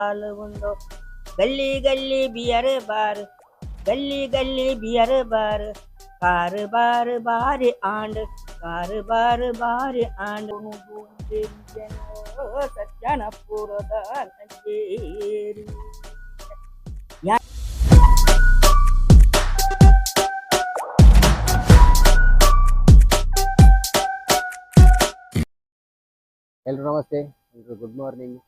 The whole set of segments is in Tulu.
ಉಂಡು. ಗಲ್ಲಿ ಗಲ್ಲಿ ಬಿಯರ್ ಬಾರ್, ಗಲ್ಲಿ ಗಲ್ಲಿ ಬಿಯರ್ ಬಾರ್, ಕಾರು ಬಾರು ಬಾರಿ ಆಂಡ್, ಕಾರು ಬಾರು ಬಾರಿ ಆಂಡ್. ಸಜ್ಜನಪುರದ ಕಚೇರಿ. ಎಲ್ರು ನಮಸ್ತೆ, ಎಲ್ರು ಗುಡ್ ಮಾರ್ನಿಂಗ್.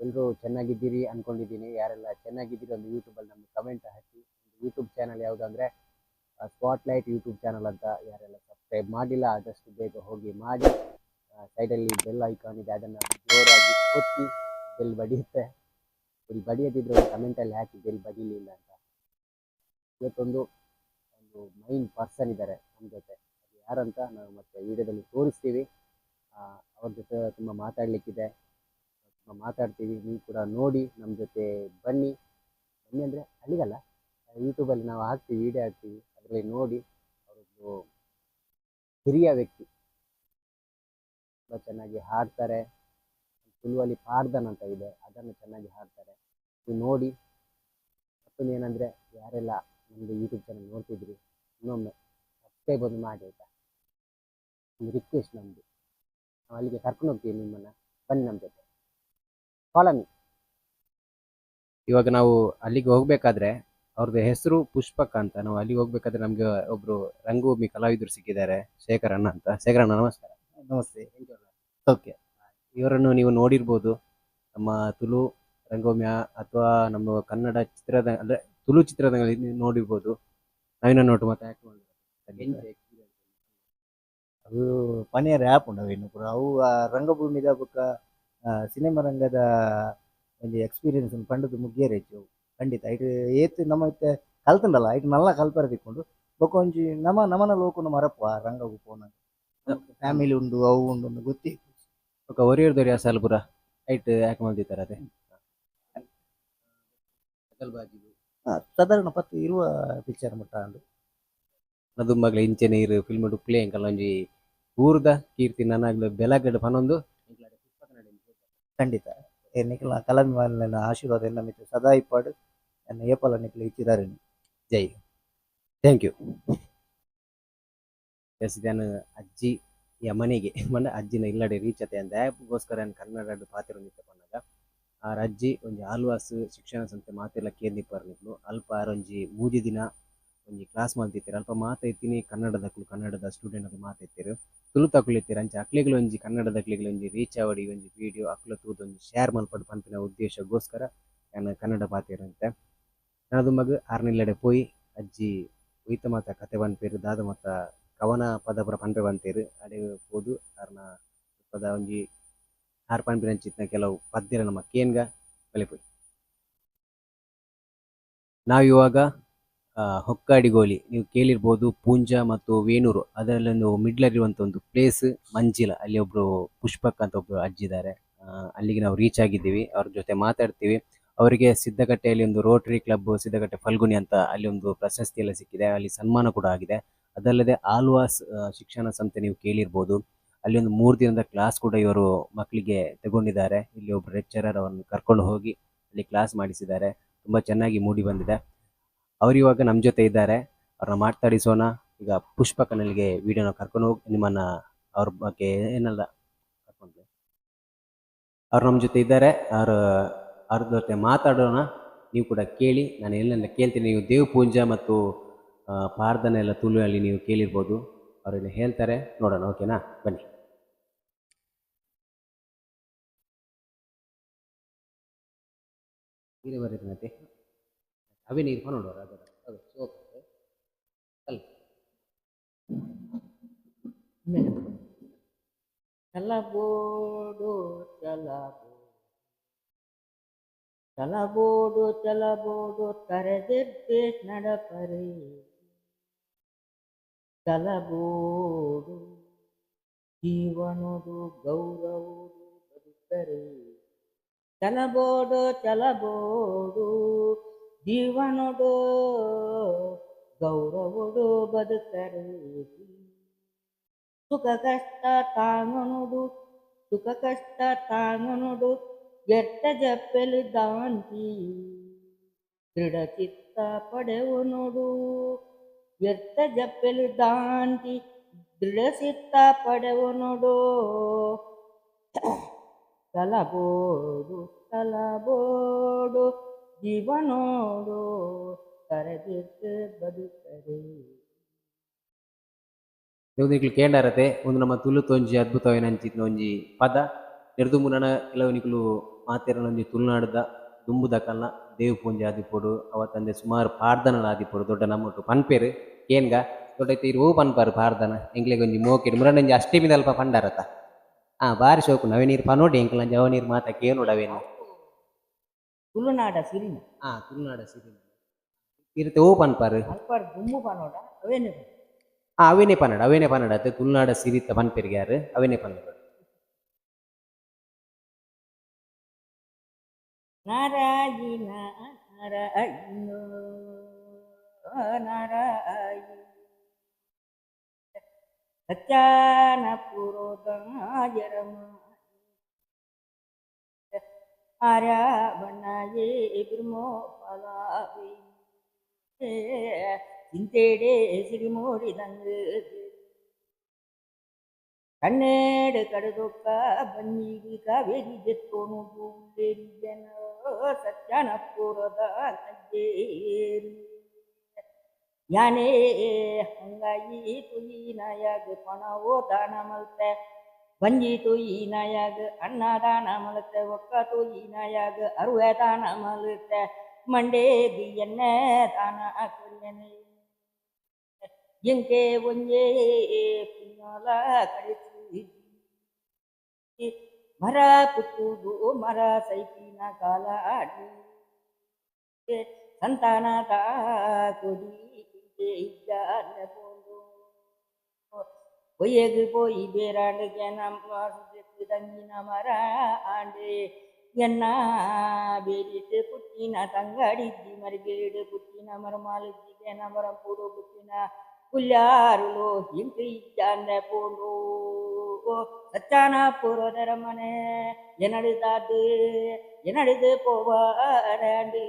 ಎಲ್ಲರೂ ಚೆನ್ನಾಗಿದ್ದೀರಿ ಅಂದ್ಕೊಂಡಿದ್ದೀನಿ. ಯಾರೆಲ್ಲ ಚೆನ್ನಾಗಿದ್ದೀರಿ ಒಂದು ಯೂಟ್ಯೂಬಲ್ಲಿ ನಮಗೆ ಕಮೆಂಟ್ ಹಾಕಿ. ಯೂಟ್ಯೂಬ್ ಚಾನಲ್ ಯಾವುದಂದರೆ ಸ್ಪಾಟ್ಲೈಟ್ ಯೂಟ್ಯೂಬ್ ಚಾನಲ್ ಅಂತ. ಯಾರೆಲ್ಲ ಸಬ್ಸ್ಕ್ರೈಬ್ ಮಾಡಿಲ್ಲ ಆದಷ್ಟು ಬೇಗ ಹೋಗಿ ಮಾಡಿ. ಸೈಡಲ್ಲಿ ಬೆಲ್ ಐಕಾನ್ ಇದೆ, ಅದನ್ನು ಜೋರಾಗಿ ಒತ್ತಿ, ಬೆಲ್ ಬಡಿಯುತ್ತೆ. ಬೆಲ್ ಬಡಿಯದಿದ್ದರೆ ಒಂದು ಕಮೆಂಟಲ್ಲಿ ಹಾಕಿ ಬೆಲ್ ಬಡಿಲಿಲ್ಲ ಅಂತ. ಇವತ್ತೊಂದು ಒಂದು ಮೈನ್ ಪರ್ಸನ್ ಇದ್ದಾರೆ ನಮ್ಮ ಜೊತೆ. ಅದು ಯಾರಂತ ನಾವು ಮತ್ತೆ ವಿಡಿಯೋದಲ್ಲಿ ತೋರಿಸ್ತೀವಿ. ಅವ್ರ ಜೊತೆ ತುಂಬ ಮಾತಾಡಲಿಕ್ಕಿದೆ, ತುಂಬ ಮಾತಾಡ್ತೀವಿ. ನೀವು ಕೂಡ ನೋಡಿ, ನಮ್ಮ ಜೊತೆ ಬನ್ನಿ. ಬನ್ನಿ ಅಂದರೆ ಅಲ್ಲಿಗಲ್ಲ, ಯೂಟ್ಯೂಬಲ್ಲಿ ನಾವು ಹಾಕ್ತೀವಿ, ವಿಡಿಯೋ ಹಾಕ್ತೀವಿ, ಅದರಲ್ಲಿ ನೋಡಿ. ಅವರೊಬ್ಬರು ಹಿರಿಯ ವ್ಯಕ್ತಿ, ತುಂಬ ಚೆನ್ನಾಗಿ ಹಾಡ್ತಾರೆ. ತುಳುವಲ್ಲಿ ಪಾಡ್ದನ ಅಂತ ಇದೆ, ಅದನ್ನು ಚೆನ್ನಾಗಿ ಹಾಡ್ತಾರೆ. ನೀವು ನೋಡಿ. ಮತ್ತೊಂದು ಏನಂದರೆ, ಯಾರೆಲ್ಲ ನಮ್ಮದು ಯೂಟ್ಯೂಬ್ ಚಾನಲ್ ನೋಡ್ತಿದ್ರಿ, ಇನ್ನೊಮ್ಮೆ ಸಬ್ಸ್ಕ್ರೈಬ್ ಒಂದು ಮಾಡಿ ಆಯಿತಾ? ಒಂದು ರಿಕ್ವೆಸ್ಟ್ ನಮ್ಮದು. ನಾವು ಅಲ್ಲಿಗೆ ಕರ್ಕೊಂಡು ಹೋಗ್ತೀವಿ ನಿಮ್ಮನ್ನು, ಬನ್ನಿ ನಮ್ಮ ಜೊತೆ, ಫಾಲೋ ಮೀ. ಇವಾಗ ನಾವು ಅಲ್ಲಿಗೆ ಹೋಗಬೇಕಾದ್ರೆ, ಅವ್ರದ್ದು ಹೆಸರು ಪುಷ್ಪಕ ಅಂತ. ನಾವು ಅಲ್ಲಿಗೆ ಹೋಗ್ಬೇಕಾದ್ರೆ ನಮಗೆ ಒಬ್ರು ರಂಗಭೂಮಿ ಕಲಾವಿದರು ಸಿಕ್ಕಿದ್ದಾರೆ, ಶೇಖರ್ ಅಣ್ಣ ಅಂತ. ಶೇಖರ್ ಅಣ್ಣ, ನಮಸ್ಕಾರ. ನಮಸ್ತೆ. ಓಕೆ. ಇವರನ್ನು ನೀವು ನೋಡಿರ್ಬೋದು ನಮ್ಮ ತುಳು ರಂಗಭೂಮಿ ಅಥವಾ ನಮ್ಮ ಕನ್ನಡ ಚಿತ್ರದ, ಅಂದ್ರೆ ತುಳು ಚಿತ್ರರಂಗದಲ್ಲಿ ನೀವು ನೋಡಿರ್ಬೋದು. ನವೀನ ನೋಟು ಮತ್ತೆ ಆಕ್ಟ್ ಮಾಡಿದ್ದಾರೆ. ಅವು ಪನಿಯರ್ ಆ್ಯಪ್ ಉಂಡು ಅವೇನು ಪೂರ. ಅವು ಆ ರಂಗಭೂಮಿದ ಬೊಕ್ಕ ಸಿನಿಮಾ ರಂಗದ ಒಂಜಿ ಎಕ್ಸ್ಪೀರಿಯನ್ಸ್ ಪಂಡದು ಮುಗಿಯರೆ ಹೆಚ್ಚು ಅವು. ಖಂಡಿತ ಐಟ್ ಏತ್ ನಮ್ಮ ಇತ್ತೆ ಕಲ್ತುಂಡಲ್ಲ, ಐಟ್ ಮಲ್ಲ ಕಲ್ಪರೆ ತಿಕ್ಕೊಂಡು. ಬೊಕ್ಕ ಒಂಜಿ ನಮ ನಮನ ಲೋಕನು ಮರಪು. ಆ ರಂಗಗ್ ಪೋನಗ ಫ್ಯಾಮಿಲಿ ಉಂಡು, ಅವು ಉಂಡು ಅಂದ್ ಗೊತ್ತೇ. ಬೊಕ್ಕ ಒರಿಯರ್ದೊರಿ ಅಸಲ್ ಪೂರ ಐಟ್ ಯಾಕೆ ಮಲ್ದಿತ್ತಾರೆ ಅದೇ ಸಾಧಾರಣ 10 20 ಪಿಕ್ಚರ್ ಮುಟ್ಟ ಉಂಡು. ದುಂಬಗ್ಲ ಇಂಚೆನೆ ಇರು ಫಿಲ್ಮ್ ಡುಪ್ಲೆ ಎಂಕಲ್ನ ಒಂಜಿ ಊರ್ದ ಕೀರ್ತಿ ನನಾಗ್ಲ ಬೆಲಗಡ್ ಪನೊಂದು. ಖಂಡಿತ, ನಿಕಲ್ನ ಕಲಾಭಿಮಾನಿಲೆನ ಆಶೀರ್ವಾದ ಎನ್ನ ಮಿತ್ತ್ ಸದಾ ಇಪ್ಪಡ್. ಎನ್ನ ಏಪಲ ನಿಕಲ್ ಇಚ್ಚಿದಾರೆನ್. ಜೈ, thank you. S, ಇದಾನ ಅಜ್ಜಿ ಮನೆಗೆ ಮನ ಅಜ್ಜಿನ ಇಲ್ಲಡೆ ರೀಚ್ ಅತೆ ಅಂದ ಆ್ಯಪ್ಗೋಸ್ಕರ ಕನ್ನಡ ಪಾತೆರೊಂದಿತ್ತೆ ಪನ್ನಗ, ಆರ್ ಅಜ್ಜಿ ಒಂಜಿ ಆಲ್ವಾಸ್ ಶಿಕ್ಷಣ ಸಂಸ್ಥೆ ಮಾತೆಲ್ಲ ಕೇಂದಿಪ್ಪರ್ ನಿಕ್ಲು. ಅಲ್ಪ ಆರ್ ಒಂಜಿ 3 ದಿನ ಒಂಜಿ ಕ್ಲಾಸ್ ಮಲ್ತಿತ್ತೆರ್. ಅಲ್ಪ ಮಾತ ಇತ್ತಿನಿ ಕನ್ನಡದಕುಲು, ಕನ್ನಡದ ಸ್ಟೂಡೆಂಟ್ ಅಕುಲು ಮಾತ ಇತ್ತೆರ್, ತುಳುತಕುಲು ಇತ್ತೆರ್. ಅಂಚ ಅಕ್ಲೆಗ್ಲ ಒಂಜಿ ಕನ್ನಡದಕ್ಲೆಗ್ಲ ಒಂಜಿ ರೀಚ್ ಆವಡ್ ಈ ಒಂಜಿ ವಿಡಿಯೋ, ಅಕ್ಲು ತೂದು ಒಂಜಿ ಶೇರ್ ಮಲ್ಪಡ್ ಪನ್ಪಿನ ಉದ್ದೇಶಗೋಸ್ಕರ ಯಾನ್ ಕನ್ನಡ ಪಾತೆರಂತೆ. ನನ ಆರ್ನ ಇಲ್ಲಡೆ ಪೋಯಿ ಅಜ್ಜಿ ಒಯ್ತ ಮಾತ ಕತೆ ಪನ್ಪೆರ್, ದಾದ ಮಾತ ಕವನ ಪದ ಪೂರ ಪನ್ಪೆ ಪಂತೆರ್. ಅಡೆ ಪೋದು ಆರ್ನ ಪದ ಒಂಜಿ ಆರ್ ಪನ್ಪಿನಂಚಿತ್ತಿನ ಕೆಲವು ಪದ್ಯಲ ನಮ್ಮ ಕೇನ್ಗ ಬಲೆ ಪೋಯಿ. ನಾವಿವಾಗ ಹೊಕ್ಕಾಡಿಗೋಲಿ ನೀವು ಕೇಳಿರ್ಬೋದು, ಪೂಂಜಾ ಮತ್ತು ವೇಣೂರು ಅದರಲ್ಲೊಂದು ಮಿಡ್ಲಲ್ಲಿರುವಂಥ ಒಂದು ಪ್ಲೇಸ್ ಮಂಜಿಲ. ಅಲ್ಲಿ ಒಬ್ರು ಪುಷ್ಪಕ್ ಅಂತ ಒಬ್ರು ಅಜ್ಜಿ ಇದ್ದಾರೆ. ಅಲ್ಲಿಗೆ ನಾವು ರೀಚ್ ಆಗಿದ್ದೀವಿ, ಅವ್ರ ಜೊತೆ ಮಾತಾಡ್ತೀವಿ. ಅವರಿಗೆ ಸಿದ್ದಕಟ್ಟೆಯಲ್ಲಿ ಒಂದು ರೋಟರಿ ಕ್ಲಬ್ ಸಿದ್ದಕಟ್ಟೆ ಫಲ್ಗುಣಿ ಅಂತ ಅಲ್ಲಿ ಒಂದು ಪ್ರಶಸ್ತಿ ಎಲ್ಲ ಸಿಕ್ಕಿದೆ, ಅಲ್ಲಿ ಸನ್ಮಾನ ಕೂಡ ಆಗಿದೆ. ಅದಲ್ಲದೆ ಆಲ್ವಾಸ್ ಶಿಕ್ಷಣ ಸಂಸ್ಥೆ ನೀವು ಕೇಳಿರ್ಬೋದು, ಅಲ್ಲಿ ಒಂದು 3 ದಿನದ ಕ್ಲಾಸ್ ಕೂಡ ಇವರು ಮಕ್ಕಳಿಗೆ ತಗೊಂಡಿದ್ದಾರೆ. ಇಲ್ಲಿ ಒಬ್ಬರು ಲೆಕ್ಚರರ್ ಅವರನ್ನು ಕರ್ಕೊಂಡು ಹೋಗಿ ಅಲ್ಲಿ ಕ್ಲಾಸ್ ಮಾಡಿಸಿದ್ದಾರೆ. ತುಂಬ ಚೆನ್ನಾಗಿ ಮೂಡಿ ಬಂದಿದೆ. ಅವರಿವಾಗ ನಮ್ಮ ಜೊತೆ ಇದ್ದಾರೆ, ಅವ್ರನ್ನ ಮಾತಾಡಿಸೋಣ. ಈಗ ಪುಷ್ಪಕನಲ್ಲಿಗೆ ವಿಡಿಯೋನ ಕರ್ಕೊಂಡು ಹೋಗಿ ನಿಮ್ಮನ್ನ ಅವ್ರ ಬಗ್ಗೆ ಏನೆಲ್ಲ ಕರ್ಕೊಂಡು, ಅವ್ರು ನಮ್ಮ ಜೊತೆ ಇದ್ದಾರೆ, ಅವ್ರ ಅವ್ರ ಜೊತೆ ಮಾತಾಡೋಣ. ನೀವು ಕೂಡ ಕೇಳಿ, ನಾನು ಏನೆಲ್ಲ ಕೇಳ್ತೀನಿ. ನೀವು ದೇವ್ ಪೂಂಜಾ ಮತ್ತು ಪಾರ್ದನ ಎಲ್ಲ ತುಳುವಲ್ಲಿ ನೀವು ಕೇಳಿರ್ಬೋದು, ಅವರೆಲ್ಲ ಹೇಳ್ತಾರೆ, ನೋಡೋಣ. ಓಕೆನಾ, ಬನ್ನಿ. ನೀರು ಬರೀತನತೆ ಅವೇ ನೀರು ನೋಡುವ ಅದರ ಅದು ಓಕೆ ಅಲ್ಲ. ಚಲಬೋಡು ಚಲಬೋ ಚಲಬೋಡು ಚಲಬೋಡು ತರೆದೆದ್ದೆ ನಡಪರೆ ಚಲಬೋಡು, ಜೀವನೋಡು ಗೌರವೋಡು ಬದುಕರೆ. ಚಲಬೋಡು ಚಲಬೋಡು ಜೀವನೋಡು ಗೌರವೋಡು ಬದುಕರೆ. ಸುಖ ಕಷ್ಟ ತಾಂಗನುಡು, ಸುಖ ಕಷ್ಟ ತಾಂಗನುಡು. ವ್ಯರ್ಥ ಜಪ್ಪೆಲು ದಾಂತಿ ದೃಢ ಚಿತ್ತ ಪಡೆವನೊಡು ವ್ಯರ್ಥ ಜಪ್ಪೆಲು ದಾಂತಿ ದೃಢ ಚಿತ್ತ ಪಡೆವನೊಡು ತಲಬೋಡು ತಲಬೋಡು ಜೀವನೋಡು ತರದಿತ್ತು ಬದುಕರೆ. ನಿಕ್ಲು ಕೇಂಡಾರತೆ ಒಂದು ನಮ್ಮ ತುಳು ತೋಂಜಿ ಅದ್ಭುತವಾಯಿನಂಚಿತ್ತಿನ ಒಂಜಿ ಪದ ನೆರ್ದು ಮುನನ ಕೆಲವು ನಿಕ್ಲು ಮಾತೆರನೊಂಜಿ ತುಳುನಾಡುದ ದುಂಬುದ ಕಲ್ನ ದೇವ್ ಪೂಂಜೆ ಆದಿಪೊಡು ಅವ ತಂದೆ ಸುಮಾರು ಪಾಡ್ದನಲ ಆದಿಪೊಡು ದೊಡ್ಡ ನಮ್ಮೊಟ್ಟು ಪನ್ಪೇರು ಕೇನ್ಗ ದೊಡ್ಡ ಇತ್ತೆ ಇರ್ ಓ ಪನ್ಪಾರು ಪಾಡ್ದನ ಎಂಕ್ಲೆಗ್ ಒಂಜಿ ಮೋಕೆಡ್ ಮುರನೊಂಜಿ ಅಷ್ಟೆಮಿದಲ್ಪ ಪಂಡಾರತ ಆ ಬಾರಿ ಶೋಕು ನವೆ ನೀರು ಪನೋಡಿ ಎಂಕ್ಲಂಜಿ ಅವ ನೀರು ಮಾತ ಕೇನೋಡು ಅವೇನು. ತುಳುನಾಡ ಸಿರಿನ. ಆ ತುಳುನಾಡ ಸಿರಿನ ಇರುತ್ತೆ ಓ ಪನ್ಪಾರು. ಅಲ್ಪಾಡ್ ದುಂಬು ಪನೋಡ ಅವೇನೆ. ಆ ಅವೇನೆ ಪನ್ನಡ ಅವೇನೆ ಪನ್ನಡ ಅತ್ತೆ ತುಳುನಾಡ ಸಿರಿತ ಪನ್ಪೆರ್ಗೆ ಯಾರು ಅವೇನೆ ಪನ್ನಡ. ನಾರಾಯಣ ನಾರಾಯಣ ನಾರಾಯಣ ಸತ್ಯಾನ ಪುರೋದಾಯರಮ ಆರ್ಯ ಬಣ್ಣಾಯೇ ಬ್ರಹ್ಮೋ ಫಲಾವಿ ಚಿಂತೇಡೆ ಸಿರಿಮೋಡಿದಂಗು ಕಣ್ಣೇಡು ಕಡುದೊಕ್ಕ ಬನ್ನೀರು ಕಾವೇರಿ ಜೆತ್ತೋನು ಬೂಲೇರಿ ಜನ ಸತ್ಯಾನ ಪುರದ ಅಜ್ಜೇರು ಯಾನೇ ಹಂಗಾಯಿ ತುಯಿನಾಯಾಗ ಪಣವೋ ದಾನ ಮಲ್ತೆ ಬಂಜಿ ತುಯಿನಾಯಾಗ ಅನ್ನ ದಾನ ಮಲ್ತೆ ಒಕ್ಕ ತುಯಿನಾಯಾಗ ಅರುವೆ ದಾನ ಮಲ್ತೆ ಮಂಡೇಗಿ ಎಣ್ಣೆ ದಾನ ಕೊರಿಯನೆ ಎಂಕೆ ಒಂಜೇ ಪುಣ್ಯಾಲ ಕಡಿಸಿ ಮರ ಪುತ್ತುದು ಮರ ಸೈಪಿನ ಕಾಲ ಸಂತಾನ ಕೊಡಿ பொய்யகு போய் பேராண்டு தங்கின மர ஆண்டு என்ன ಬೇರಿಟ್ಟು ಪುಟ್ಟಿನ ತಂಗಡಿದ್ದಿ ಮರಿಗೇಡು ಪುಟ್ಟಿನ ಮರಮಾಲಿದ್ದಿ ಮரம் ಪೂಡು ಪುಟ್ಟಿನ புல்லாருலோ இங்கு இச்சாந்த போண்டோ சச்சான புரோதர மனே என்னடு தாத்து என்னடுது போவாராண்டு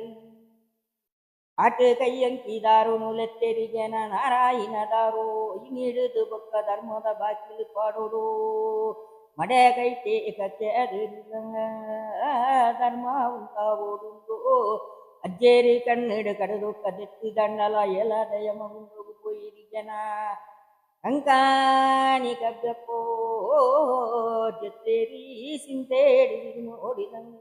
ಆಟು ಕೈಯಂಕಿದಾರು ನುಲೆತ್ತೆರಿಗೆನ ನಾರಾಯಣದಾರು ಇನ್ನಿಡಿದು ಬೊಕ್ಕ ಧರ್ಮದ ಬಾಕಿಲು ಪಾಡೋಡು ಮಡೆ ಕೈಟೆ ಕಕ್ಕೆ ಧರ್ಮ ಉಂಟಾವೋಡುಂಡು ಅಜ್ಜೇರಿ ಕಣ್ಣಿಡು ಕಡದು ಕದೆತ್ತಿ ದಂಡಲ ಎಲ ದಯಮ ಉಂಡು ಪೊಯಿರಿ ಜನ ಅಂಕಾನಿ ಕಬ್ಬೆಪ್ಪೋ ಜತ್ತೇರಿ ಸಿಂತೇಡಿ ನೋಡಿದಂಗ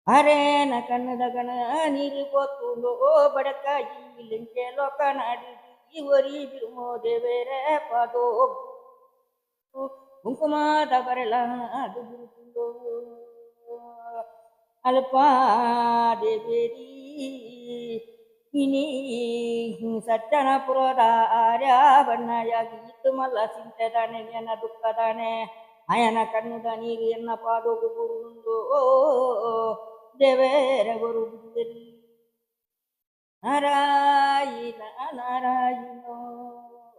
ಅರೇನ ಕಣ್ಣದ ಗಣ ನೀರು ಪೊತ್ತುಂಡು ಓ ಬಡಕಾಯಿ ಲಿಂಕೆ ಲೋಕ ನಾಡಿ ಒರಿ ಬಿರುಮೋ ದೇವೇರ ಪಾದೋ ಕುಂಕುಮದ ಬರಲ ಅದು ಗುರುತುಂಡು ಅಲ್ಪ ದೇವೇರಿ ಇನಿ ಸಜ್ಜನಪುರದ ಆರ್ಯ ಬಣ್ಣಯಾಗಿ ಇತ್ತು ಮಲ್ಲ ಸಿಂತೆದಾನೆ ಎನ ದುಃಖದಾನೆ ಅಯನ ಕಣ್ಣುದ ನೀರು ಎನ್ನ ಪಾದೋಗು ಗುರುಂದು ದೇವೇರ ಗುರು ನಾರಾಯಣ ನಾರಾಯಣ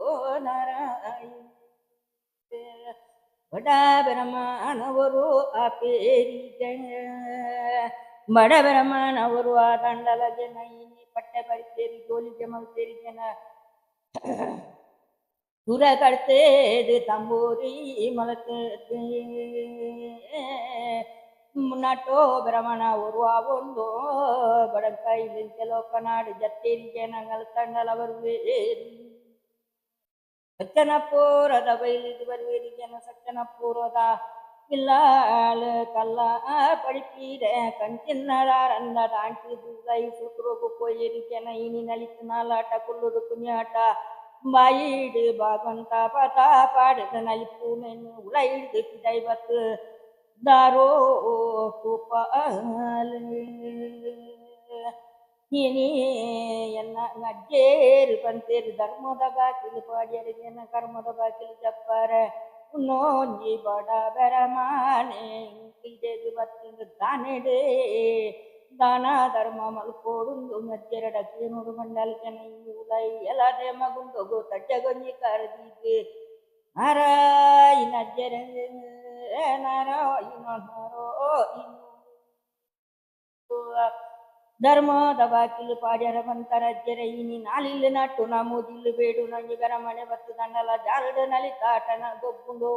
ಓ ನಾರಾಯಣ ಬಡ ಬ್ರಹ್ಮನವರು ಆ ಪೇರಿ ಬಡ ಬ್ರಹ್ಮನವರು ಆ ದಂಡಲ ಜನ ಇನಿ ಪಟ್ಟೆ ಬರಿತೇರಿ ಜೋಲಿಗೆ ಮಲ್ತೇರಿ ಜನ ಸುರ ಕಡ್ತೇದು ತಂಬೂರಿ ಮಲತು ನಟೋ ಬ್ರಹ್ಮಣ ಉರುವ ಒಂದು ಬಡಕೈಲಿ ಕೆಲೋಕನಾಡು ಜತ್ತೇರಿ ಜನಗಳ ತಂಡಲ ಬರುವೇರಿ ಸಚ್ಚನಪುರದ ಬೈಲಿದು ಬರುವೇರಿ ಜನ ಸಚ್ಚನಪುರದ ಇಲ್ಲಾಳು ಕಲ್ಲ ಪಡಿಪೀರೆ ಕಂಚಿನ್ನರಂದ ದಾಂಟಿ ದೂಲೈ ಸುಟ್ರೋಗು ಪೋಯೇರಿ ಜನ ಇನಿ ನಲಿತು ನಾಲಾಟ ಕುಲ್ಲುದು ಕುഞ്ഞാಟ ಬಾಯಿಡು ಬಾಗಂತ ಪತ ಪಾಡಿದ ನಲಿಪು ಮೆನು ಉಳೈಡು ಪಿದೈಬತ್ತು ದಾರೋ ತುಪಾಲು ಇನಿ ಎನ್ನ ಅಜ್ಜೇರು ಪಂತೇರು ಧರ್ಮದ ಬಾಕಿಲು ಪಾಡ್ಯರು ಜನ ಕರ್ಮದ ಬಾಕಿಲು ಜಪ್ಪಾರ ಉನ್ನೋಂಜಿ ಬಡ ಬೆರಮಾನೆ ಇದೇದು ಬತ್ತಿಂದು ದಾನೆಡೆ ದಾನ ಧರ್ಮ ಮಲ್ಕೋಡುಂದು ಮಜ್ಜೆರಡ ಕೇನೋಡು ಮಂಡಲ ಜನ ಉಲೈ ಎಲ್ಲದೆ ಮಗುಂಡೋಗು ತಡ್ಜಗೊಂಜಿ ಕರದೀಗೆ ನಾರಾಯಣ ಅಜ್ಜರ. ನಾರಾಯಣ ನಾರಾಯಣ. ಧರ್ಮದ ಬಾಕಿಲು ಪಾಡ್ಯರ ಬಂತರಜ್ಜರ ಇನಿ ನಾಲಿಲ್ಲು ನಟ್ಟು ನಮೂದಿಲ್ಲು ಬೇಡು ನಂಜಿ ಮನೆ ಬತ್ತು ದಂಡಲ ಜಾಲಡು ನಲಿತಾಟನ ಗೊಬ್ಬುಂಡು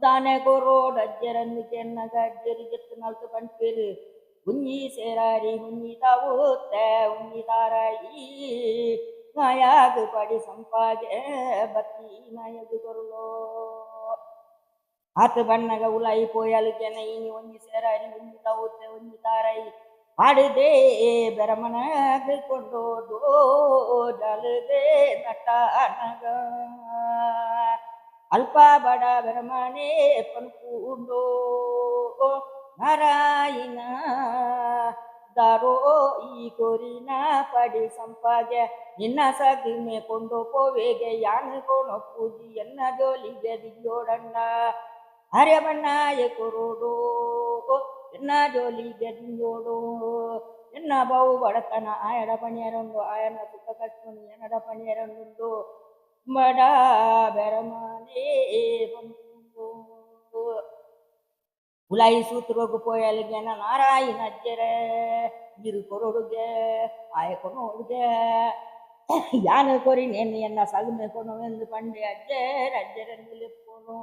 ದಾನೆ ಕೊರೋಡಜ್ಜರನ್ನು ಚೆನ್ನಗ ಅಜ್ಜರು ಜೆತ್ತು ನಲ್ತು ಪನ್ಪೇರು ಉಂಜಿ ಸೇರಾರಿ ಉಂಜಿ ತಾವೂತೆ ಉಂಜಿ ತಾರಾಯಿ ನಾಯಾಗ ಪಡಿ ಸಂಪಾಗೆ ಬತ್ತಿ ನಾಯಗು ಕೊರುಲೋ ಆತ ಬಣ್ಣಗ ಉಲಾಯಿ ಪೋಯಲು ಜನ ಇನಿ ಒಂಜಿ ಸೇರಾರಿ ಉಂಜಿ ತಾವೂತೆ ಒಂಜಿ ತಾರಾಯಿ ಆಡುದೇ ಬೆರಮನಗ ಕೊಂಡೋದೋ ಜಲದೆ ನಟನಗ ಅಲ್ಪ ಬಡ ಬೆರಮನೆ ಪನ್ಪುಂಡೋ ನಾರಾಯಣ ದಾರೋ ಈ ಕೋರಿನ ಪಡಿ ಸಂಪಾಗೆ ನಿನ್ನ ಸಗಿಮೆ ಕೊಂಡು ಪೋವೆಗೆ ಯಾನು ಕೋಣ ಪೂಜಿ ಎನ್ನ ಜೋಲಿಗೆ ದಿಜೋಡಣ್ಣ ಆರ್ಯಬಣ್ಣಾಯ ಕೊರೋಡೋ ಎನ್ನ ಜೋಲಿಗೆ ದಿಂಜೋಡು ಎನ್ನ ಬಾವು ಬಡತನ ಆಯಡ ಪಣಿಯರೊಂದು ಆಯನ ಸುಖ ಕಷ್ಟನು ಎನ್ನಡ ಪಣಿಯರೊಂದು ಬಡ ಬೆರಮನೆ ಬಂತು ಉಲಾಯಿ ಸೂತ್ರೋಗು ಪೋಯಲ್ಗೆ ನಾರಾಯಣ ಅಜ್ಜರೆ ಇರು ಕೊರೊಡುಗೆ ಆಯ ಕೊನೋಡುಗೆ ಯಾನು ಕೊರಿ ನೇನು ಎನ್ನ ಸಗುಮೆ ಕೊನವೆಂದು ಪಂಡೆ ಅಜ್ಜರ ಅಜ್ಜರೆಂದು ಲೆಪ್ಪುನು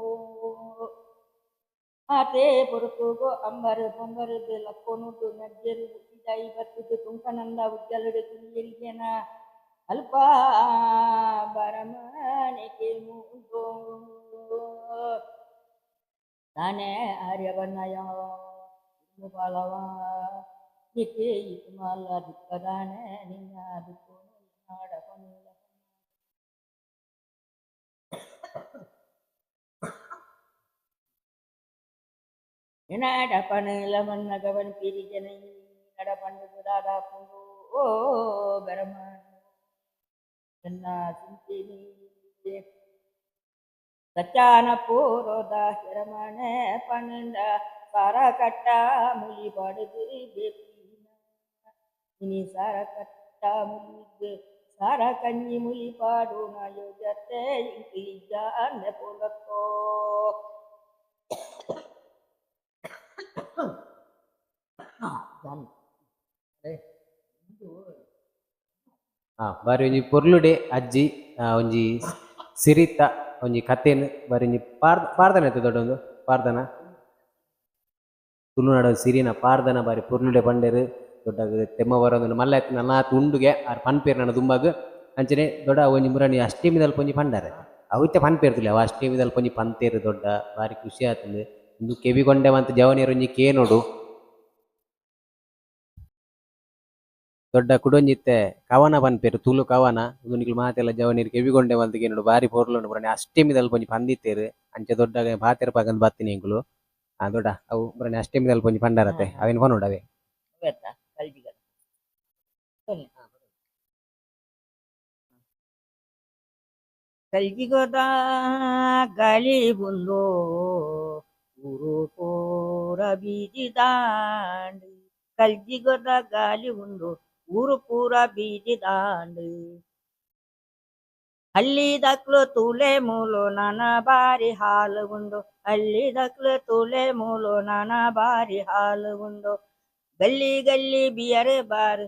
ಆತೇ ಪೊರುತುಗೋ ಅಂಬರು ಪೊಂಬರುದು ಲಕ್ಕೊನುಡು ನಜ್ಜರು ಇದಾಯಿ ಬತ್ತುದು ತುಂಕನಂದ ಉಜ್ಜಲಡು ಕುಲಿಯರಿಗೆನ ಅಲ್ಪ ಬರಮನೆಗೆ ಮುಂದು ತಾನೇ ಆರ್ಯವನ್ನಯ ಬಾಲವ ನಿಕ್ಕೆ ಇತ್ಮಲ್ಲ ದುಃಖದಾನೆ ನಿನ್ನ ದುಃಖನು ನಾಡ ಪನುಲ. ಎನಾಡ ಪನುಲ ಮನ್ನಗವನ್ ಪಿರಿಜನ ನಡ ಪಂಡು ದಾದಾ ಪುಂಡು ಓ ಬೆರಮನ ಎನ್ನ ಚಿಂತಿನಿ ಸಚ್ಚಾನ ಪೂರೋದ ಹಿರಮಣೆ ಪಣಂದ ಸಾರ ಕಟ್ಟ ಮುಲಿ ಪಡುದು ಬೆಪ್ಪಿನ ಇನಿ ಸಾರ ಕಟ್ಟ ಮುಲಿಗ್ ಸಾರ ಕഞ്ഞಿ ಮುಲಿ ಪಾಡು ನಾಯೋಜತೆ ಇಂಕಿಲಿಜಾನೆ ಪೊಲಕ್ಕೋ. ಬಾರಿ ಒಂಜಿ ಪೊರ್ಲುಡೆ ಅಜ್ಜಿ ಒಂಜಿ ಸಿರಿತ ಒಂಜಿ ಕಥೆನ್ ಬಾರಿ ಒಂಜಿ ಪಾರ್ದನ ಇತ್ತು ದೊಡ್ಡೊಂದು ಪಾರ್ದನ ತುಳುನಾಡ ಸಿರಿನ ಪಾರ್ದನ ಬಾರಿ ಪೊರ್ಲುಡೆ ಪಂಡೆರು ದೊಡ್ಡ ತೆಮ್ಮ ಬರೋದು ಮಲ್ಲ ನನ್ನಾತ್ ಉಂಡುಗೆ ಆರ್ ಪನ್ಪೇರ್ ನನ್ನ ದುಂಬಾಗ್ ಅಂಚನೆ ದೊಡ್ಡ ಒಂಜಿ ಮುರಾಣಿ ಅಷ್ಟೇಮಿದಲ್ಪ ಒಂಜಿ ಪಂಡಾರೆ ಅವಿತ್ತೆ ಪನ್ಪೇರ್ತುಲೆ ಅವ ಅಷ್ಟೇಮಿದಲ್ಪ ಒಂಜಿ ಪಂತೇರು ದೊಡ್ಡ ಬಾರಿ ಖುಷಿ ಆತಂದು ಇಂದು ಕೆವಿಗೊಂಡೆ ಮಂತ ಜವನಿಯರು ಒಂಜಿ ಕೇನೋಡು ದೊಡ್ಡ ಕುಡೊಂಜಿತ್ತೆ ಕವನ ಪನ್ಪೇರು ತುಳು ಕವನ ಉಂದು ನಿಕ್ಲು ಮಾತೆಲ್ಲ ಜವನೀರು ಕೆವಿಗೊಂಡೆ ಮಂತ್ ಕೇನೋಡು ಬಾರಿ ಪೊರ್ಲುಂಡು ಮುರಾಣಿ ಅಷ್ಟೇಮಿದಲ್ಪ ಒಂಜಿ ಪಂದಿತ್ತೇರು ಅಂಚೆ ದೊಡ್ಡ ಬಾತೆರ್ ಪಾಕಂದ್ ಬತ್ತಿನಿ ಎಂಕುಲು ಆ ದೊಡ್ಡ ಅವು ಮುರಾಣಿ ಅಷ್ಟೇಮಿದಲ್ಪ ಒಂಜಿ ಪಂಡಾರತೆ ಅವೇನು ಪನೋಡು ಅವೇ ಕಲ್ಜಿಗೋದ ಗಾಳಿ ಬಂದೋ ಊರು ಪೂರ ಬೀಜಿ ದಾಂಡ್ ಕಲ್ಜಿಗೋದ ಗಾಳಿ ಉಂಡು ಊರು ಪೂರ ಬೀಜಿ ದಾಂಡ್ ಅಲ್ಲಿ ದಕ್ಲು ತುಲೆ ಮೂಲು ನಾನಾ ಬಾರಿ ಹಾಲು ಉಂಡು ಅಲ್ಲಿ ದಕ್ಲು ತುಲೆ ಮೂಲು ನಾನಾ ಬಾರಿ ಹಾಲು ಉಂಡು ಗಲ್ಲಿ ಗಲ್ಲಿ ಬಿಯರ್ ಬಾರ್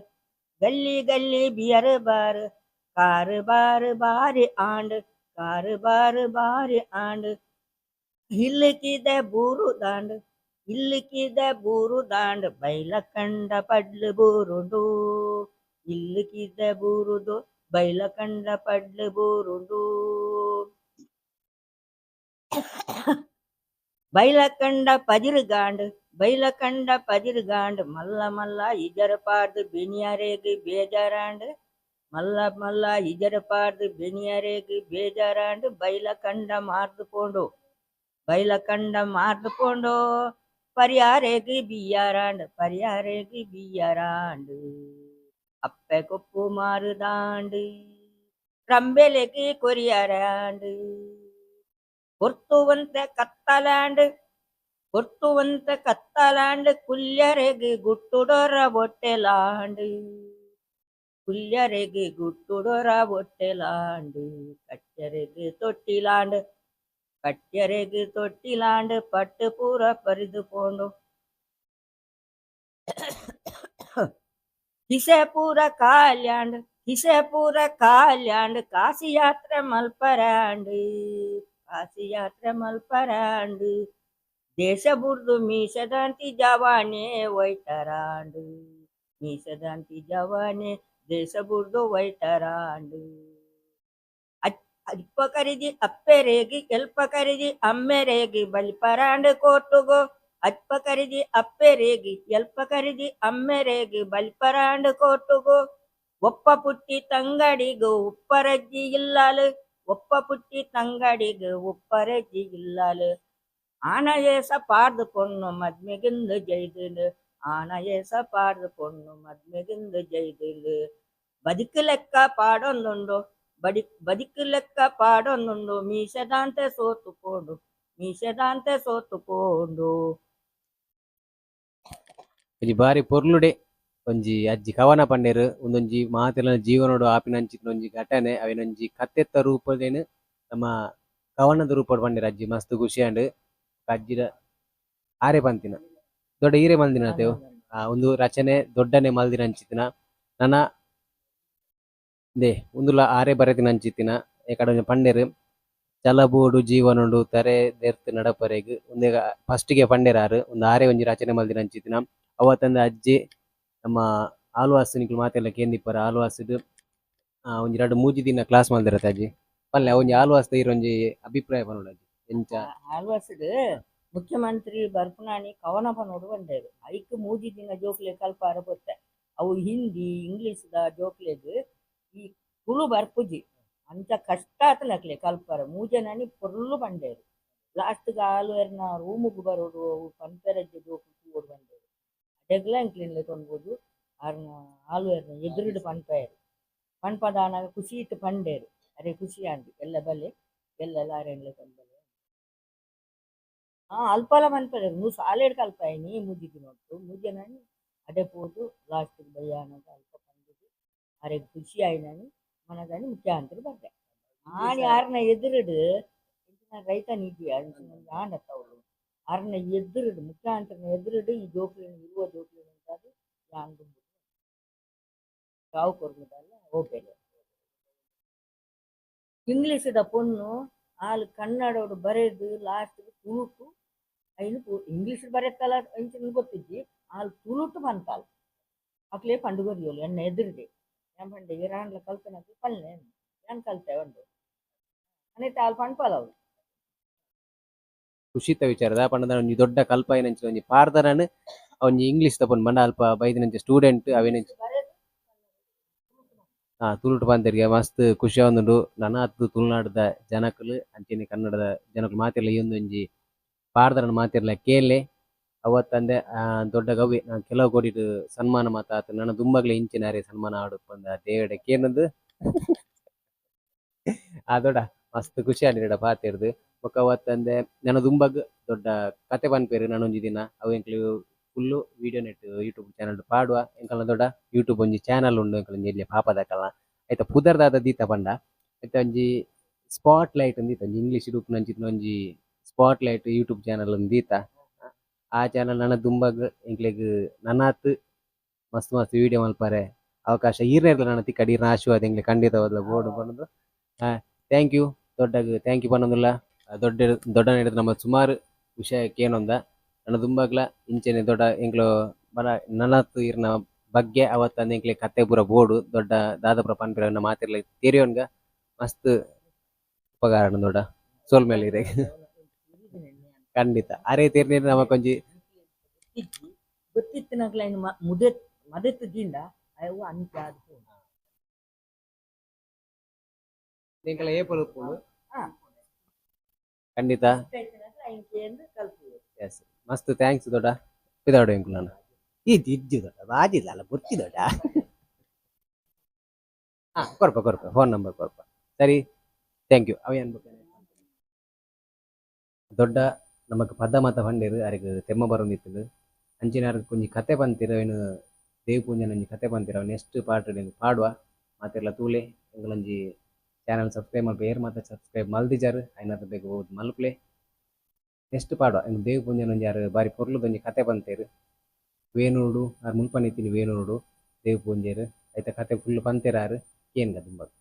ಗಲ್ಲಿ ಗಲ್ಲಿ ಬಿಯರ್ ಬಾರ್ ಕಾರು ಬಾರು ಬಾರಿ ಆಂಡ್ ಕಾರು ಬಾರು ಬಾರಿ ಆಂಡ್ ಇಲ್ಲಕಿದೆ ಬೂರು ದಾಂಡ್ ಇಲ್ಲಕಿದೆ ಬೂರು ದಾಂಡ್ ಬೈಲ ಕಂಡ ಪಡ್ಲು ಬೂರುಂಡು ಇಲ್ಲಕಿದೆ ಬೂರುದು ಬೈಲ ಕಂಡ ಪಡ್ಲು ಬೂರುಂಡು ಬೈಲ ಕಂಡ ಪಜಿರುಗಾಂಡ್ ಬೈಲ ಕಂಡ ಪಜಿರುಗಾಂಡ್ ಮಲ್ಲ ಮಲ್ಲ ಇಜರ ಪಾರ್ದು ಬೆನಿಯರೇಗ್ ಬೇಜಾರಾಂಡ್ ಮಲ್ಲ ಮಲ್ಲ ಇಜರ ಪಾರ್ದು ಬೆನಿಯರೇಗ್ ಬೇಜಾರಾಂಡ್ ಬೈಲ ಕಂಡ ಮಾರ್ದು ಪೋಂಡು ಬೈಲ ಕಂಡ ಮಾರ್ದು ಪೋಂಡು ಪರಿಯಾರೇಗ್ ಬಿಯ್ಯಾರಾಂಡ್ ಪರಿಯಾರೇಗ್ ಬಿಯ್ಯಾರಾಂಡ್ ಅಪ್ಪೆ ಕೊಪ್ಪು ಮಾರುದಾಂಡ್ ರಂಬೆಲೆಗ್ ಕೊರಿಯಾರಾಂಡ್ பொர்த்துவந்த ಕತ್ತಲಾಂಡ್ பொರ್తుವಂತ ಕತ್ತಲಾಂಡ್ ಕುಲ್ಯರೆಗ್ ಗುಟ್ಟುಡೊರ ಬೊಟ್ಟೆಲಾಂಡ್ ಕುಲ್ಯರೆಗ್ ಗುಟ್ಟುಡೊರ ಬೊಟ್ಟೆಲಾಂಡ್ ಕಚ್ಚರೆಗ್ ತೊಟ್ಟಿಲಾಂಡ್ ಕಟ್ಯರೆಗ್ ತೊಟ್ಟಿಲಾಂಡ್ ಪಟ್ಟು ಪೂರ ಪರಿದು ಪೋಂಡು ಕಿಸೆ ಪೂರ ಕಾಲ್ಯಾಂಡ್ ಕಿಸೆ ಪೂರ ಕಾಲ್ಯಾಂಡ್ ಕಾಶಿ ಯಾತ್ರೆ ಮಲ್ಪರಾಂಡ್ ಕಾಶಿ ಯಾತ್ರೆ ಮಲ್ಪರಾಂಡ್ ದೇಶ ಬುರ್ದು ಮೀಸದಂತಿ ಜವಾನೆ ವೈತರಾಂಡ್ ಮೀಸದಂತಿ ಜವಾನೆ ದೇಶ ಬುರ್ದು ವೈತರಾಂಡ್ ಅಲ್ಪ ಕರಿದಿ ಅಪ್ಪೆರೇಗಿ ಎಲ್ಪ ಕರಿದಿ ಅಮ್ಮೆರೇಗಿ ಬಲಿಪರಾಂಡ್ ಕೋಟುಗೋ ಅಲ್ಪ ಕರಿದಿ ಅಪ್ಪೆರೇಗಿ ಎಲ್ಪ ಕರಿದಿ ಅಮ್ಮೆರೇಗಿ ಬಲಿಪರಾಂಡ್ ಕೋಟುಗೋ ಒಪ್ಪ ಪುಟ್ಟಿ ತಂಗಡಿಗು ಉಪ್ಪರಜ್ಜಿ ಇಲ್ಲಾಲು ಒಪ್ಪ ಪುಟ್ಟಿ ತಂಗಡಿಗು ಉಪ್ಪರಜ್ಜಿ ಇಲ್ಲಾಲು ಆನಯೇಸ ಪಾರ್ದು ಪೊಣ್ಣು ಮದ್ಮೆಗಿಂದು ಜೈದುಲು ಆನಯೇಸ ಪಾರ್ದು ಪೊಣ್ಣು ಮದ್ಮೆಗಿಂದು ಜೈದುಲು ಬದುಕು ಲೆಕ್ಕ ಪಾಡೊಂದುಂಡು ಬಡಿ ಬದುಕು ಲೆಕ್ಕ ಪಾಡೊಂದುಂಡು ಮೀಸದಾಂತೆ ಸೋತು ಪೋಂಡು ಮೀಸದಾಂತೆ ಸೋತು ಪೋಂಡು. ಒಂಜಿ ಬಾರಿ ಪೊರ್ಲುಡೆ ಒಂಜಿ ಅಜ್ಜಿ ಕವನ ಪಂಡೆರ್ ಒಂದೊಂಜಿ ಮಾತೆರ್ನ ಜೀವನೊಡು ಆಪಿನಂಚಿನ ಒಂಜಿ ಘಟನೆ ಅವಿನೊಂಜಿ ಕತ್ತೆತ್ತ ರೂಪದೇನು ನಮ್ಮ ಕವನದ ರೂಪಡ್ ಪಂಡೆರ್ ಅಜ್ಜಿ ಮಸ್ತ್ ಖುಷಿ ಆಂಡ್. ಅಜ್ಜಿಡ ಆರೆ ಪಂತಿನ ದೊಡ್ಡ ಈರೆ ಮಲ್ದಿನ ತೇವು ಒಂದು ರಚನೆ ದೊಡ್ಡನೆ ಮಲ್ದಿನ ಅಂಚಿತ್ತಿನ ನನ they ಉಂದುಲ ಆರೆ ಬರೆದಿನ ಅಂಚಿತ್ತಿನ ಏಕಡೆ ಒಂಜಿ ಪಂಡೆರ್ ಚಲಬೋಡು ಜೀವನೊಡು ತರೆ ದೆರ್ತ್ ನಡಪರೆಗ್ ಉಂದೆಗ ಫಸ್ಟ್ಗೆ ಪಂಡೆರ್ ಆರು ಒಂದು ಆರೆ ಒಂಜಿ ರಚನೆ ಮಲ್ದಿನ ಅಂಚಿತ್ತಿನ ಅವತ್ತಂದ ಅಜ್ಜಿ ನಮ್ಮ ಆಲ್ವಾಸ್ ನಿಕುಲು ಮಾತೆಲ್ಲ ಕೇಂದಿಪ್ಪರ ಆಲ್ವಾಸ್ಡ್ ಒಂಜಿ ರಡ್ಡ್ ಮೂಜಿ ದಿನ ಕ್ಲಾಸ್ ಮಲ್ದಿರತ್ತೆ ಅಜ್ಜಿ ಪಲ್ಲೆ ಒಂಜಿ ಆಲ್ವಾಸ್ ಈರ್ ಒಂಜಿ ಅಭಿಪ್ರಾಯ ಪನೊಡು ಅಜ್ಜಿ ಎಂಚ ಆಲ್ವಾಸ್ಡ್ ಮುಖ್ಯಮಂತ್ರಿ ಬರ್ಪುನಾನಿ ಕವನ ಪನೋಡು ಬಂದೇರು ಐಕ್ ಮೂಜಿ ದಿನ ಜೋಕ್ಲೆ ಕಲ್ಪಾರ ಬೊತ್ತೆ ಅವು ಹಿಂದಿ ಇಂಗ್ಲೀಷ್ ದ ಜೋಕ್ಲೆಗ್ ಈ ತುಳು ಬರ್ಪುಜಿ ಅಂಚ ಕಷ್ಟ ಆತನಕ್ಲೆ ಕಲ್ಪಾರ ಮೂಜನಾನಿ ಪೊರ್ಲು ಬಂಡೇರು ಲಾಸ್ಟ್ ಆಲ್ವೇರ್ನ ರೂಮುಗು ಬರೋಡು ಅವು ಪನ್ಪೆರಜ್ಜೆ ಜೋಕು ತೂವೊಡು ಬಂಡೇರು ಅಡೆಗ್ಲ ಎಂಕ್ಲಿನ್ಲೆ ತೊನ್ಬೋದು ಆರ್ನ ಆಲ್ವೇರ್ನ ಎದುರುಡು ಪನ್ಪೇರು ಪನ್ಪದಾನಾಗ ಖುಷಿ ಇತ್ತು ಪಂಡೇರು ಅರೆ ಖುಷಿ ಆಂಡ್ ಎಲ್ಲ ಬಲೆ ಎಲ್ಲ ಲಾರೆನ್ಲೆ ತೊಂಬಲೆ ಅಲ್ಪಲ ಮನ್ಪೇರು ನೀವು ಸಾಲೆಡ್ ಕಲ್ಪಾಯಿನಿ ಮೂಜಿ ದಿನೊಟ್ಟು ಮೂಜನಾನಿ ಅಡೆ ಪೋದು ಲಾಸ್ಟ್ ಬಯ್ಯಾನಗ ಅಲ್ಪ ಪಂಡಿದು ಅರೆಗ್ ಖುಷಿ ಆಯ್ನಾನಿ ಮನದಾನಿ ಮುಖ್ಯಮಂತ್ರಿ ಬರ್ದೆ ಆನಿ ಆರ್ನ ಎದುರುಡು ರೈತ ನಿಧಿ ಆಂಡತ್ತವಳು ಆರ್ನ ಎದುರುಡು ಮುಖ್ಯಮಂತ್ರಿನ ಎದುರುಡು ಈ ಜೋಕ್ಲಿನ ಇರುವ ಜೋಕ್ಲಿನ ಅಂತಾದು ಯಾನ್ ರಾವ್ ಕೊರ್ಮದಲ್ಲ ಓಪೆಲೆ ಇಂಗ್ಲೀಷದ ಪೊಣ್ಣು ಆಲ್ ಕನ್ನಡೋಡು ಬರೆದು ಲಾಸ್ಟ್ ತುಳುಟು ಐನು ಇಂಗ್ಲೀಷ್ ಬರೆತ್ತಲ್ಲ ಅಂಚಿನ ಗೊತ್ತಿಜ್ಜಿ ಆಲ್ ತುಳುಟು ಬಂತಾಲ್ ಅಕ್ಲೇ ಪಂಡುಗೊರಿಯೋಲು ಎನ್ನ ಎದುರುಡೆ ಏನ್ ಪಂಡೆ ಇರಾನ್ಲ ಕಲ್ತನಕ್ಕೆ ಪಲ್ಲೆ ಏನ್ ಕಲ್ತೆ ಉಂಡು ಅನೇತ ಆಲ್ ಪಣ್ಪಾಲ ಅವಳು ಖುಷಿತ ವಿಚಾರದ ಪಂಡದ ಒಂಜಿ ದೊಡ್ಡ ಕಲ್ಪಾಯಿನಂಚಿನ ಒಂಜಿ ಪಾರ್ದನನ್ ಒಂಜಿ ಇಂಗ್ಲೀಷ್ ತಪೊಂಡು ಮಂಡ ಅಲ್ಪ ಬೈದಿನಂಚ ಸ್ಟೂಡೆಂಟ್ ಅವಿನಂಚ ತುಳುಟು ಪಂತೆರ್ಗೆ ಮಸ್ತ್ ಖುಷಿ ಆವೊಂದುಂಡು. ನನಾತ್ ತುಳುನಾಡ್ದ ಜನಕುಲು ಅಂಚೆನೆ ಕನ್ನಡದ ಜನಕುಲು ಮಾತೆರ್ಲ ಈ ಒಂಜಿ ಪಾಡ್ದನನ್ ಮಾತೆರ್ಲ ಕೇಲೆ ಅವತ್ತಂದೆ ದೊಡ್ಡ ಗವಿ ಕೆಲವು ಕೋಡಿಡ್ ಸನ್ಮಾನ ಮಾತ ಆತ್ ನನ ದುಂಬಗ್ಲೆ ಇಂಚಿನಾರೆ ಸನ್ಮಾನ ಆಡು ಪಂದ ದೇವೆಡೆ ಕೇನಂದು ಆ ದೊಡ್ಡ ಮಸ್ತ್ ಖುಷಿ ಆಂಡ್ ಪಾತೆರ್ದ್ ಬೊಕ ಅವತ್ತಂದೆ ನನ ದುಂಬಗ್ ದೊಡ್ಡ ಕತೆ ಪನ್ಪೆರ್ ನನೊಂಜಿ ದಿನ ಅವು ಎಂಕ್ಲು full video net YouTube channel ಪಾಡುವ ಎಂಕಲ್ನ ದೊಡ್ಡ ಯೂಟ್ಯೂಬ್ ಒಂಜಿ ಚಾನಲ್ ಉಂಡು ಎಂಕಲ್ ಒಂಜಿ ಎಲ್ಯ ಪಾಪದಕಲ್ನ ಐತ ಪುದರ್ ದಾದ ದೀತ ಪಂಡ ಐತ ಒಂಜಿ ಸ್ಪಾಟ್ ಲೈಟ್ ಒಂದಿತ್ತ ಒಂಜಿ ಇಂಗ್ಲೀಷ್ ರೂಪುನಂಚಿತ್ತಿನ ಒಂಜಿ ಸ್ಪಾಟ್ ಲೈಟ್ ಯೂಟ್ಯೂಬ್ ಚಾನಲ್ ಒಂಜಿ ದೀತ ಆ ಚಾನಲ್ ನನ ದುಂಬಗ್ ಎಂಕ್ಲೆಗ್ ನನಾತ್ ಮಸ್ತ್ ಮಸ್ತ್ ವಿಡಿಯೋ ಮಲ್ಪರೆ ಅವಕಾಶ ಈರ್ನೆರ್ಲ ನನ ತಿಕ್ಕಡ್ ಈರ್ನ ಆಶೀರ್ವಾದ ಎಂಕ್ಲೆ ಖಂಡಿತವಾದ್ಲ ಬೋಡು ಪಂಡುದು thank you ದೊಡ್ಡಗ್ thank you ಪನೊಂದುಲ್ಲ ದೊಡ್ಡ ದೊಡ್ಡ ಹಿಡಿದು ನಮ್ಮ ಸುಮಾರು ವಿಷಯ ಕೇನೊಂದ ನನ್ನ ದುಂಬಗ್ಲ ಇಂಚೆನೆ ದೊಡ್ಡ ಎಂಕ್ಲು ಬಲ ನನಾತ್ ಈರ್ನ ಬಗ್ಗೆ ಅವತ್ತಂದ ಎಂಕ್ಲೆ ಕತೆ ಪೂರ ಬೋಡು ದೊಡ್ಡ ದಾದಪುರ ಪನ್ಪಿರ ಮಾತೆರ್ಲ ತೆರಿಯೊನ್ಗ ಮಸ್ತ್ ಉಪಕಾರ ದೊಡ್ಡ ಸೋಲ್ಮೇಲೆ ಇರೆ ಖಂಡಿತ ಅರೆ ತೇರ್ನೇರ್ ನಮಕೊಂಜಿ ಗೊತ್ತಿತ್ತಿನಕ್ಲೆ ಐನ್ ಮುದೆ ಮದೆತ್ತು ದಿಂಡ ಅವು ಅಂಚ ಆದ್ ಪೋಂಡು. ಎಂಕಲ ಏಪಲ್ ಉಪ್ಪುಂಡು ಖಂಡಿತ ಐನ್ ಕೇಂದ್ ಕಲ್ಪುವೆರ್. ಎಸ್ ಮಸ್ತ್ thanks ದೊಡ್ಡ ಪಿದಾಡು ಎಂಕುಲನ ಇಜ್ಜಿ ಇಜ್ಜಿ ದೊಡ್ಡ ಬಾಜಿಲ್ಲ ಅಲ್ಲ ಬುರ್ಚಿ ದೊಡ್ಡ ಕೊರ್ಪ ಕೊರ್ಪ ಫೋನ್ ನಂಬರ್ ಕೊರ್ಪ ಸರಿ thank you ಅವ ಏನ್ ದೊಡ್ಡ ನಮಕ್ ಪದ ಮತ ಪಂಡೆರ್ ಅರೆಗ್ ತೆಮ್ಮ ಬರೊಂದಿತ್ತುಂಡು ಅಂಚಿನ ಅರೆಗ್ ಒಂಜಿ ಕತೆ ಪಂತಿರ ಅವೇನು ದೇವ್ ಪೂಂಜನ ಒಂಜಿ ಕತೆ ಪಂತಿರ ಅವ್ ನೆಕ್ಸ್ಟ್ ಪಾರ್ಟ್ ಪಾಡುವ ಮಾತೆರ್ಲ ತೂಲೆ ಎಂಕಲೊಂಜಿ ಚಾನಲ್ ಸಬ್ಸ್ಕ್ರೈಬ್ ಮಲ್ಪ ಏರ್ ಮಾತ ಸಬ್ಸ್ಕ್ರೈಬ್ ಮಲ್ದಿಜಾರ್ ಐನಾತ ಬೇಗ ಹೋದ್ ಮಲ್ಪಲೆ. ನೆಕ್ಸ್ಟ್ ಪಾಡುವ ಇಂದು ದೇವ್ ಪೂಂಜನ ಒಂಜಿ ಆರ್ ಬಾರಿ ಪೊರ್ಲುದೊಂಜಿ ಕತೆ ಪಂತೆರ್. ವೇಣೂರುಡು ಆರ್ ಮುಲ್ಪನೆ ಇತ್ತಿನಿ ವೇಣೂರುಡು ದೇವ್ ಪೂಂಜೆರ್ ಐತ ಕತೆ ಫುಲ್ ಪಂತೆರ್ ಆರ್ ಕೇನ್ಗ ದುಂಬಗ್.